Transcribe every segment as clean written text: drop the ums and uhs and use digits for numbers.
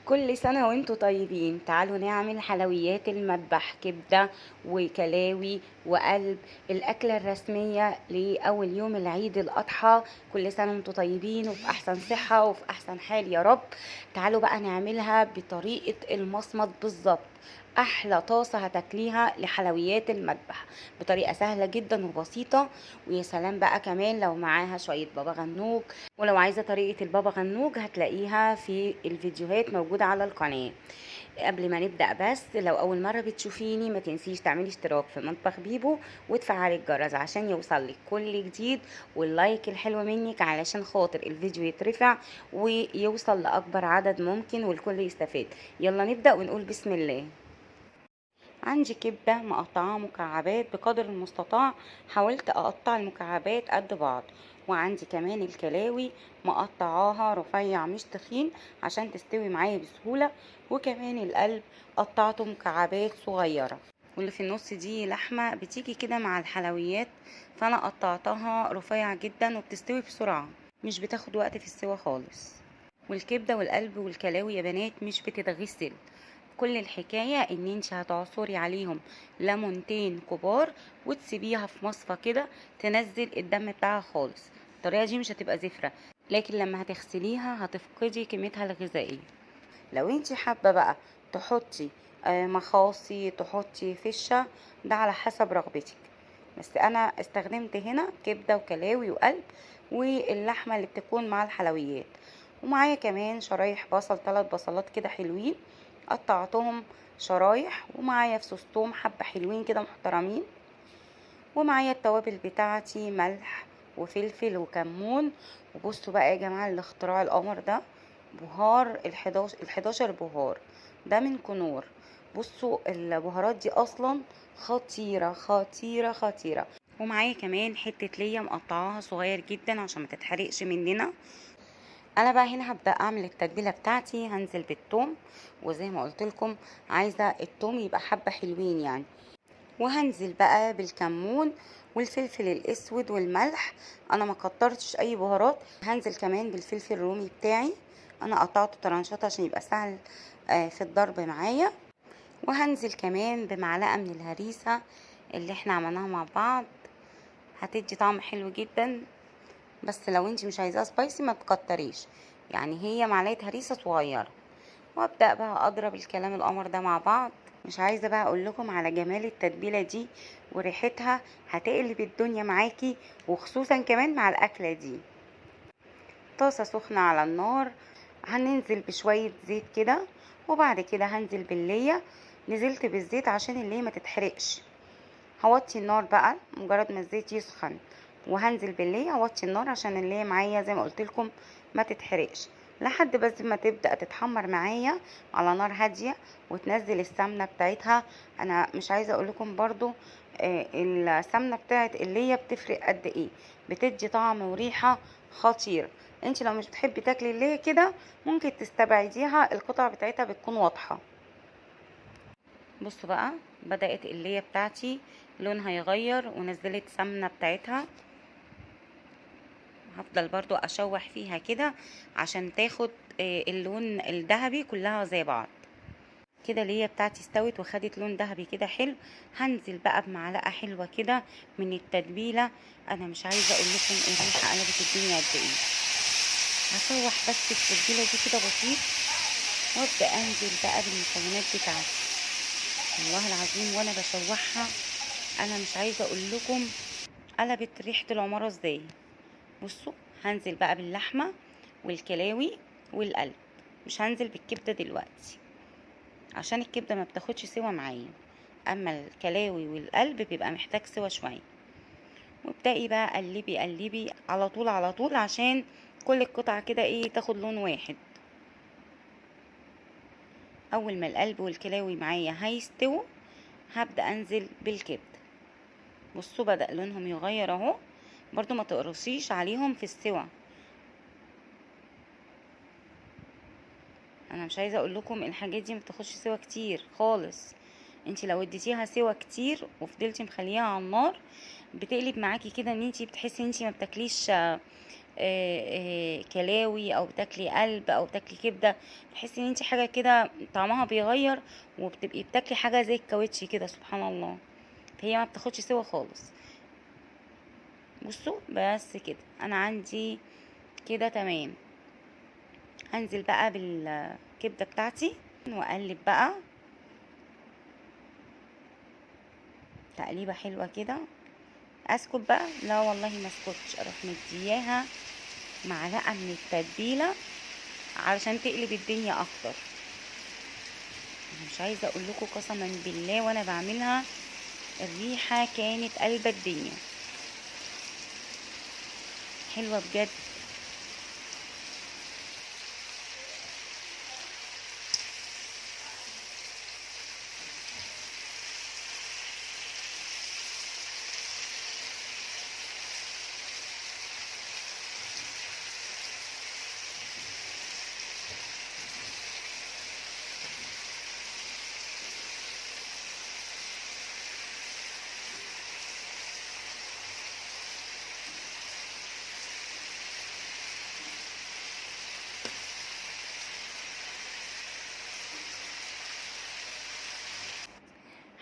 كل سنة وانتوا طيبين. تعالوا نعمل حلويات المذبح، كبدة وكلاوي وقلب، الأكلة الرسمية لأول يوم العيد الأضحى. كل سنة وانتوا طيبين وفي أحسن صحة وفي أحسن حال يا رب. تعالوا بقى نعملها بطريقة المصمت بالظبط، أحلى طاسة هتاكليها لحلويات المذبح بطريقة سهلة جدا وبسيطة. ويا سلام بقى كمان لو معاها شوية بابا غنوج، ولو عايزة طريقة البابا غنوج هتلاقيها في الفيديوهات موجودة على القناة. قبل ما نبدأ بس لو أول مرة بتشوفيني ما تنسيش تعملي اشتراك في مطبخ بيبو وتفعلي الجرس عشان يوصلك كل جديد، وال like الحلو منك علشان خاطر الفيديو يترفع ويوصل لأكبر عدد ممكن والكل يستفاد. يلا نبدأ ونقول بسم الله. عندي كبدة مقطعاها مكعبات بقدر المستطاع، حاولت أقطع المكعبات قد بعض. وعندي كمان الكلاوي مقطعاها رفيع مش تخين عشان تستوي معايا بسهولة. وكمان القلب قطعته مكعبات صغيرة، واللي في النص دي لحمة بتيجي كده مع الحلويات، فأنا قطعتها رفيع جدا وبتستوي بسرعة، مش بتاخد وقت في السوا خالص. والكبدة والقلب والكلاوي يا بنات مش بتتغسل، كل الحكاية ان انت هتعصري عليهم ليمونتين كبار وتسيبيها في مصفى كده تنزل الدم بتاعها خالص. الطريقة دي مش هتبقى زفرة، لكن لما هتغسليها هتفقدي قيمتها الغذائية. لو انت حابة بقى تحطي مخاصي، تحطي فشة، ده على حسب رغبتك، بس انا استخدمت هنا كبدة وكلاوي وقلب واللحمة اللي بتكون مع الحلويات. ومعايا كمان شرايح بصل، 3 بصلات كده حلوين قطعتهم شرايح، ومعايا فصوص توم حبة حلوين كده محترمين. ومعايا التوابل بتاعتي، ملح وفلفل وكمون. وبصوا بقى يا جماعة الاختراع القمر ده، بهار الحداشر بهار ده من كنور. بصوا البهارات دي اصلا خطيرة خطيرة خطيرة. ومعايا كمان حتة ليا مقطعاها صغير جدا عشان ما تتحرقش مننا. انا بقى هنا هبدأ اعمل التتبيلة بتاعتي. هنزل بالثوم، وزي ما قلت لكم عايزة الثوم يبقى حبة حلوين يعني. وهنزل بقى بالكمون والفلفل الاسود والملح، انا ما كترتش اي بهارات. هنزل كمان بالفلفل الرومي بتاعي، انا قطعته طرنشات عشان يبقى سهل في الضرب معايا. وهنزل كمان بمعلقة من الهريسة اللي احنا عملناها مع بعض، هتدي طعم حلو جدا. بس لو انتي مش عايزاها سبايسي ما تكتريش، يعني هي معلقه هريسه صغيره. وابدا بقى اضرب الكلام القمر ده مع بعض. مش عايزه بقى اقول لكم على جمال التتبيله دي وريحتها، هتقلب الدنيا معاكي، وخصوصا كمان مع الاكله دي. طاسه سخنه على النار، هننزل بشويه زيت كده، وبعد كده هنزل بالليه. نزلت بالزيت عشان الليه ما تتحرقش. هوطي النار بقى مجرد ما الزيت يسخن، وهنزل بالليه. هوطي النار عشان الليه معايا زي ما قلت لكم ما تتحرقش، لحد بس ما تبدا تتحمر معايا على نار هاديه وتنزل السمنه بتاعتها. انا مش عايزه اقول لكم برضو السمنه بتاعت الليه بتفرق قد ايه، بتدي طعم وريحه خطير. انت لو مش بتحبي تاكلي الليه كده ممكن تستبعديها، القطع بتاعتها بتكون واضحه. بصوا بقى بدات الليه بتاعتي لونها يغير ونزلت سمنه بتاعتها. هفضل برضو اشوح فيها كده عشان تاخد اللون الذهبي كلها زي بعض كده. الليه بتاعتي استوت وخدت لون ذهبي كده حلو. هنزل بقى بمعلقه حلوه كده من التتبيله. انا مش عايزه اقول لكم الريحه قلبت الدنيا قد ايه. هشوح بس التتبيله دي كده بسيط، وابدا انزل بقى بالمكونات بتاعتي. والله العظيم وانا بشوحها انا مش عايزه اقول لكم قلبت ريحه العماره ازاي. بصوا هنزل بقى باللحمه والكلاوي والقلب، مش هنزل بالكبده دلوقتي عشان الكبده ما بتاخدش سوا معايا، اما الكلاوي والقلب بيبقى محتاج سوا شويه. وابدأي بقى قلبي قلبي على طول على طول عشان كل القطعه كده ايه تاخد لون واحد. اول ما القلب والكلاوي معايا هيستووا هبدأ انزل بالكبده. بصوا بدأ لونهم يغير اهو، برضو ما تقرصيش عليهم في السوا. انا مش عايزه اقول لكم الحاجات دي ما بتاخدش سوا كتير خالص. انت لو اديتيها سوا كتير وفضلتي مخليها على النار بتقلب معاكي كده، ان انت بتحسي ان انت ما بتاكليش كلاوي او بتاكلي قلب او بتاكلي كبده، تحسي ان انت حاجة كده طعمها بيغير، وبتبقي بتاكلي حاجة زي الكاوتش كده، سبحان الله. فهي ما بتاخدش سوا خالص. بصوا بس كده انا عندي كده تمام. هنزل بقى بالكبده بتاعتي واقلب بقى تقليبه حلوة كده. اسكت بقى؟ لا والله ما اسكتش، اروح مدياها معلقه من التتبيله علشان تقلب الدنيا اكتر. انا مش عايزه اقول لكم قسما بالله وانا بعملها الريحة كانت قلبه الدنيا، حلوة بجد.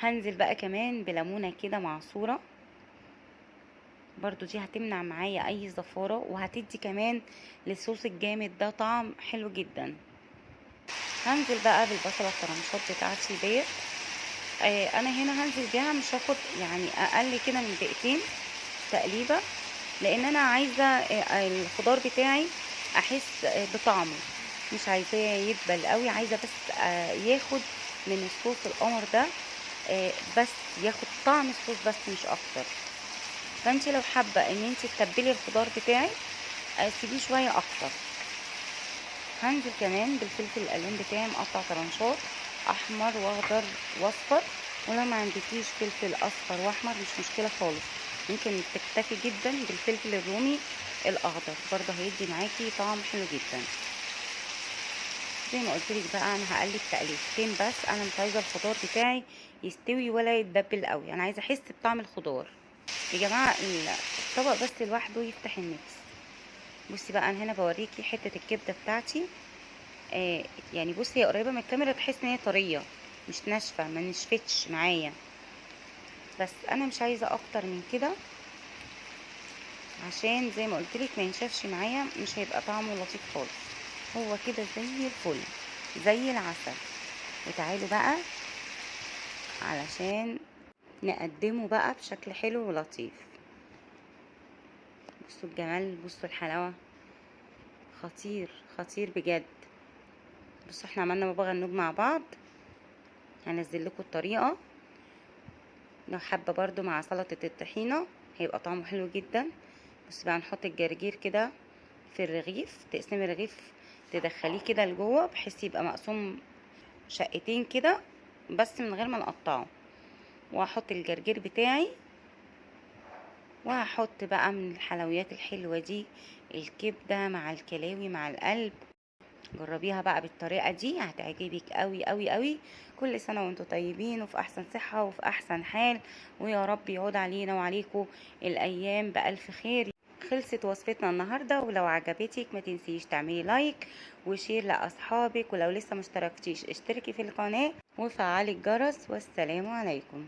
هنزل بقى كمان بليمونه كده معصوره برضو، دي هتمنع معايا اي زفاره، وهتدي كمان للصوص الجامد ده طعم حلو جدا. هنزل بقى بالبصله الطرنشات بتاعتي ديت، انا هنا هنزل بيها مش هاخد يعني اقل كده من دقيقتين تقليبه، لان انا عايزه الخضار بتاعي احس بطعمه، مش عايزاه يدبل قوي، عايزه بس ياخد من الصوص القمر ده، بس ياخد طعم الصوص بس مش اكتر. فانت لو حابة ان انت تتبلي الخضار بتاعك سيبيه شوية اكتر. هنزل كمان بالفلفل الالوان بتاعي مقطع طرنشات احمر واخضر واصفر، ولو ما عندكيش فلفل اصفر واحمر مش مشكلة خالص، ممكن تكتفي جدا بالفلفل الرومي الاخضر، برضه هيدي معاكي طعم حلو جدا. زي ما قلت لك بقى انا هقلب تقليبتين بس، انا مش عايزه الخضار بتاعي يستوي ولا يتدبل قوي، انا عايزه احس بطعم الخضار يا جماعة. الطبق بس لوحده يفتح النفس. بصي بقى انا هنا بوريكي حتة الكبده بتاعتي، يعني بصي هي قريبه من الكاميرا تحس ان هي طرية مش ناشفة، ما نشفتش معايا، بس انا مش عايزه اكتر من كده عشان زي ما قلت لك ما ينشفش معايا، مش هيبقى طعمه لطيف خالص. هو كده زي الفل زي العسل. وتعالوا بقى علشان نقدمه بقى بشكل حلو ولطيف. بصوا الجمال، بصوا الحلاوة، خطير خطير بجد. بصوا احنا عملنا بابا غنوج مع بعض، هنزل لكم الطريقة لو حابة برضو مع سلطة الطحينه هيبقى طعمه حلو جدا. بصوا بقى نحط الجرجير كده في الرغيف، تقسمي الرغيف تدخليه كده لجوه بحيث يبقى مقسوم شقتين كده بس من غير ما نقطعه. وهحط الجرجير بتاعي، وهحط بقى من الحلويات الحلوة دي الكبده مع الكلاوي مع القلب. جربيها بقى بالطريقة دي هتعجبك قوي قوي قوي. كل سنة وانتم طيبين وفي احسن صحة وفي احسن حال، ويا رب يعود علينا وعليكم الايام بالف خير. خلصت وصفتنا النهارده، ولو عجبتك ما تنسيش تعملي like و share لاصحابك، ولو لسه ما اشتركتيش اشتركي في القناة وفعلي الجرس. والسلام عليكم.